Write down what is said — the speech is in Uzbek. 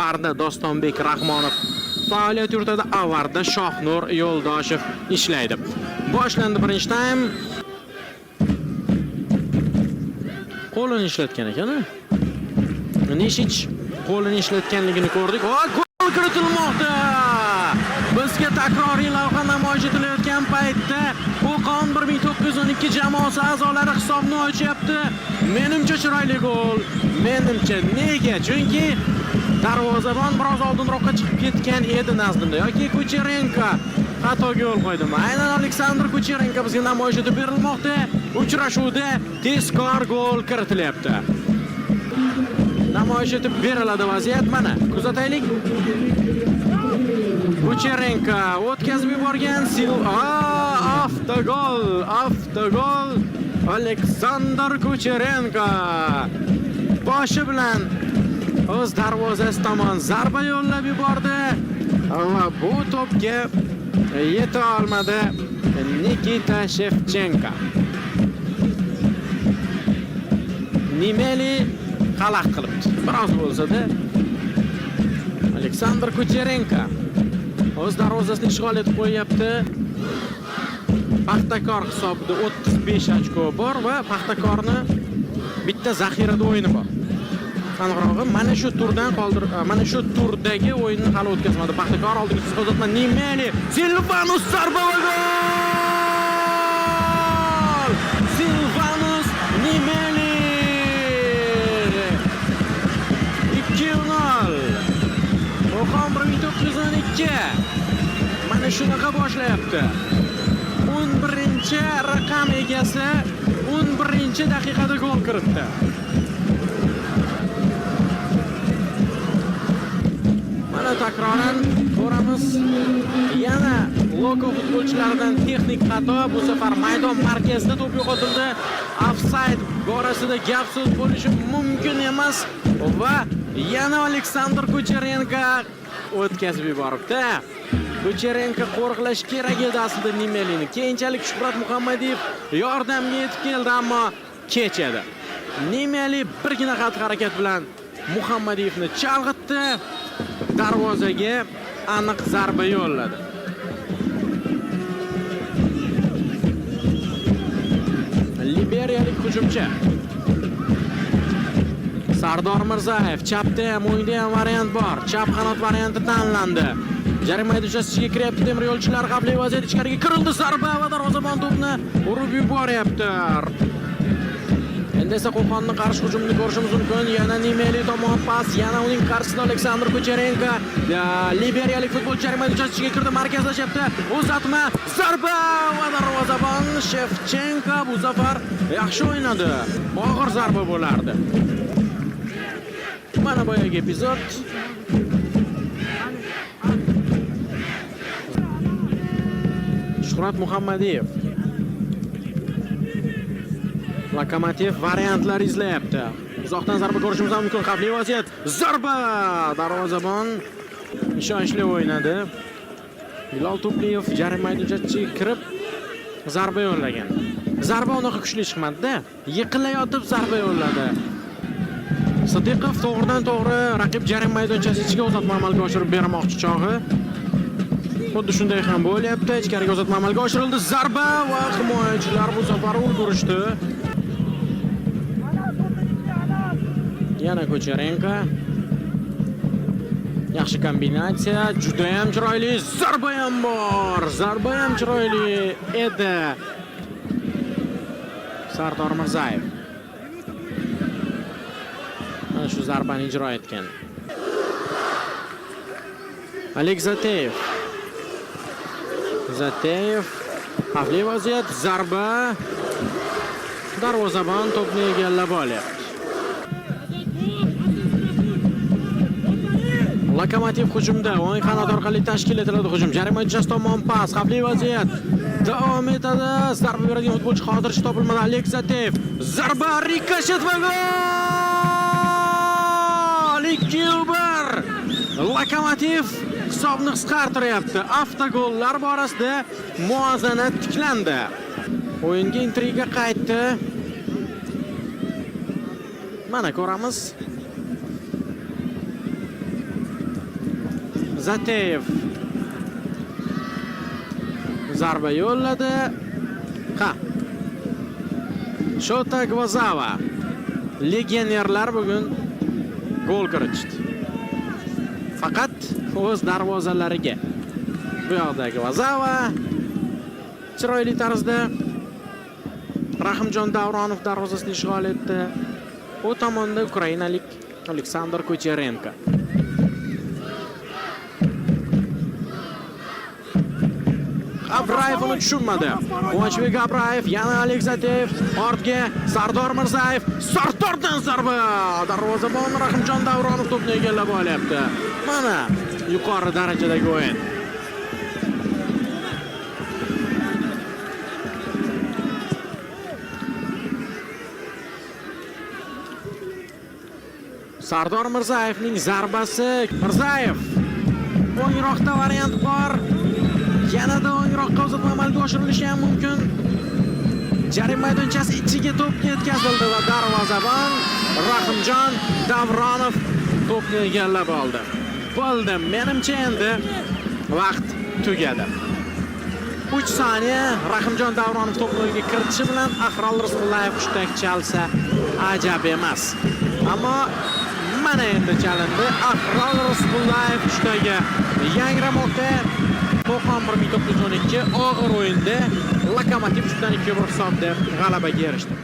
Varda Dostonbek Rahmonov faoliyat yuritadi, Avarda Shohnur Yo'ldoshev ishlaydi. Boshlandi birinchi taym. Qo'lini ishlatgan ekan. Nishich qo'lini ishlatganligini ko'rdik. Va gol kiritilmoqda. Bizga takroriy lavha namoyish etilayotgan paytda Qo'qon 1912 jamoasi a'zolari hisobni ochyapti. Menimcha chiroyli gol. Menimcha nega? Chunki darvozabon biroz oldinroqqa chiqib ketgan edi nazdimda yoki Kucherenko xatoga yo'l qo'ydimi? Aynan Aleksandr Kucherenko bizga namoyish etib berilmoqda. Uchrashuvda tezkor gol kiritilyapti. Namoyish etib beriladi vaziyat, mana kuzataylik. Kucherenko o'tkazib yuborgan avtogol, avtogol Aleksandr Kucherenko boshi bilan o'z darvozasi tomon zarba yo'llab yubordi va bu to'pga yeta olmadi Nikita Shevchenko. Nimeli xalaqit qilibdi. Biroz bo'lsa-da Aleksandr Kucherenko o'z darvozasini ishg'ol etib qo'yyapti. Paxtakor hisobida 35 ochko bor va Paxtakorni bitta zaxirada o'yini bor. Aniqrog'i mana shu turdan qoldir, mana shu turdagi o'yinni hali o'tkazmadi. Paxtakor oldingi chizgiga uzatma, Nimeli, Silvanus zarba va gol! Silvanus Nimeli! 2-0. Qo'qon 1912 mana shunaqa boshlayapti. 11-raqam egasi 11-daqiqada gol kiritdi. Mana takroran ko'ramiz. Yana Loko futbolchilaridan texnik xato. Bu safar maydon markazida to'p yo'qotildi. Ofsayd borasida gap so'z bo'lishi mumkin emas va yana Aleksandr Kucherenko o'tkazib yuboribdi. Kucherenko qo'riqlash kerak edi aslida Nimelini. Keyinchalik Shuhrat Muhammadiyev yordamga yetib keldi, ammo kech edi. Nimeli birgina xatti-harakat bilan Muhammadiyevni chalg'itdi. Darvozaga aniq zarba yo'lladi. Liberiyalik hujumchi Sardor Mirzayev chapda ham o'ngda ham variant bor. Chap qanot varianti tanlandi. Jarima maydonchasi ichiga kiryapti temir yo'lchilar, xavfli vaziyat, ichkariga kirildi, zarba va darvozabon to'pni urib yuboryapti. Endi esa Qo'qonni qarshi hujumini ko'rishimiz mumkin. Yana Nimeli tomon pas, yana uning qarshisida Aleksandr Kucherenko. Liberiyalik futbolchi jarima maydonchasi ichiga kirdi, markazlashyapti. Uzatma, zarba va darvozabon Shevchenko bu safar yaxshi o'ynadi. Og'ir zarba bo'lardi. Mana boyagi epizod. Shuhrat Muhammadiyev. Lokomotiv variantlar izlayapti. Uzoqdan zarba ko'rishimiz mumkin. Xavfli vaziyat. Zarba! Darvozabon ishonchli o'ynadi. Bilol Tupliyev jarima maydonchasiga kirib zarba yo'llagan. Zarba unaqa kuchli chiqmadi-da. Yiqilayotib zarba yo'lladi. Sidiqov to'g'ridan to'g'ri raqib jarima maydonchasi ichiga uzatma amalga oshirib bermoqchi chog'i. Xuddi shunday ham bo'lyapti. Ichkariga uzatma amalga oshirildi. Zarba va himoyachilar bu safar ulgurishdi. Yana Kucherenko. Yaxshi kombinatsiya, juda ham chiroyli zarba ham bor. Zarba ham chiroyli edi. Sardor Mirzayev. Mana shu zarbani ijro etgan. Oleg Zateyev. Zateyev xavfli vaziyat, zarba. Darvozabon to'pni egallab olyapti. Lokomotiv hujumda, o'ng qanot orqali tashkil etiladi hujum. Jarima maydonchasi tomon pas, xavfli vaziyat. Davom etadi. Zarba beradigan futbolchi hozircha topilmadi. Oleg Zateyev. Zarba, rikoshet va gol! 2-1. Lokomotiv hisobni qisqartiryapti. Avtogollar borasida muvozanat tiklandi. O'yinga intriga qaytdi. Mana ko'ramiz. Zateyev zarba yo'lladi. Ha. Shota Gvazava. Legionerlar bugun gol kiritishdi. Faqat o'z darvozalariga. Bu yoqda Gvazava chiroyli tarzda Rahimjon Davronov darvozasini ishg'ol etdi. U tomonda ukrainalik Aleksandr Kucherenko. Abrayev uni tushunmadi. Quvonchbek Abrayev, yana Oleg Zateyev, ortga Sardor Mirzayev, Sardordan zarba. Darvozabon Rahimjon Davronov to'pni egallab olyapti. Mana yuqori darajadagi o'yin. Sardor Mirzayevning zarbasi. Mirzayev o'ngroqda variant bor. Yanada o'ngroqqa uzatma amalga oshirilishi ham mumkin. Jarima maydonchasi ichiga to'p yetkazildi va darvozabon Rahimjon Davronov to'pni egallab oldi. Bo'ldi, menimcha endi vaqt tugadi. 3 soniya Rahimjon Davronov to'pni o'yinga kiritishi bilan Ahrol Risqullayev hushtak chalsa ajab emas. Ammo mana endi chalindi. Ahrol Risqullayev hushtagi yangramoqda. Qo'qon 1912 og'ir o'yinda Lokomotiv 3-2 hisobda g'alabaga erishdi.